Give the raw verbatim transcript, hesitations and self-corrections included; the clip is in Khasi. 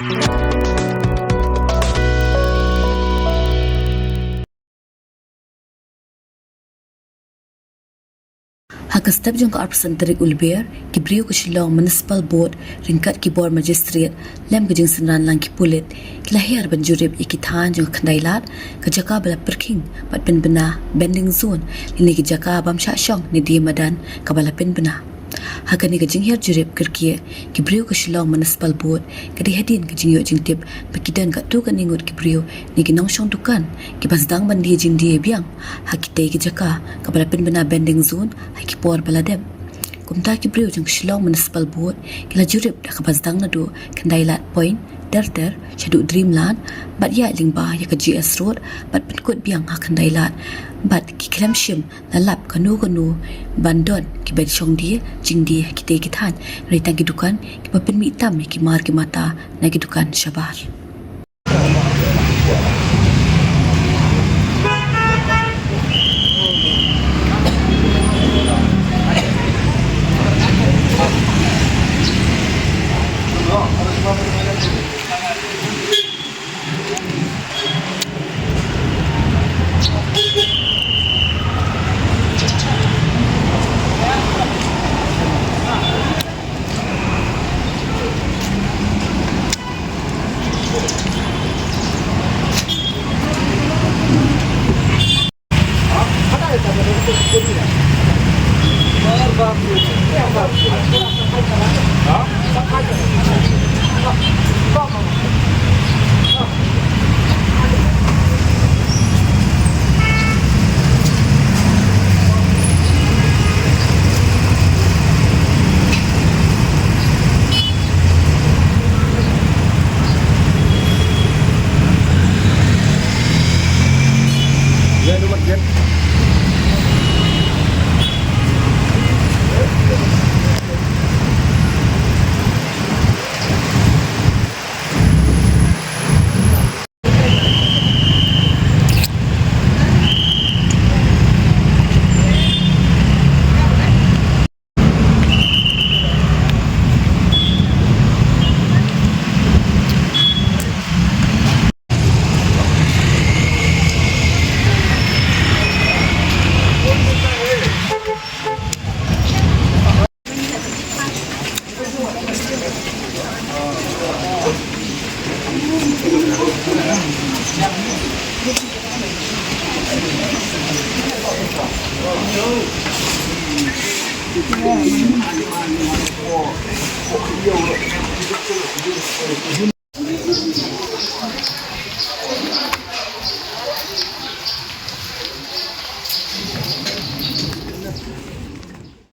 Ha ka step jong ka arphew san tarik u Lber, ki briew ka Shillong Municipal Board ryngkat ki bor magistrate lem ka jingsynran lang ki pulit ki la hiar ban jurip ïa ki thaiñ jong ka Khyndai Lad, ka jaka ba la pyrkhing bad pynbna bending zone, lane ki jaka bym shah shong ne die madan kaba la pynbna. Ha kane ka jinghiar jurip kyrkieh, ki briew ka Shillong Municipal Board ka dei hadien ka jingïoh jingtip ba ki don katto katne ngut ki briew ne ki nongshong dukan kiba sdang ban die jingdie biang ha kitei ki jaka kaba la pynbna bending zone ha ki por ba la dep. Kumta ki briew jong ka Shillong Municipal Board ki la jurip da kaba sdang naduh Khyndai Lad Point ter ter shaduh Dreamland, bad ïaid lyngba ïa ka G S Road bad pynkut biang ha Khyndai Lad, bad ki khlem shim la lap kano kano ban don kiba shong die jingdie ha kitei ki thaiñ, hynrei tang ki dukan kiba pynmih tam ïa ki mar ki mata na ki dukan shabar.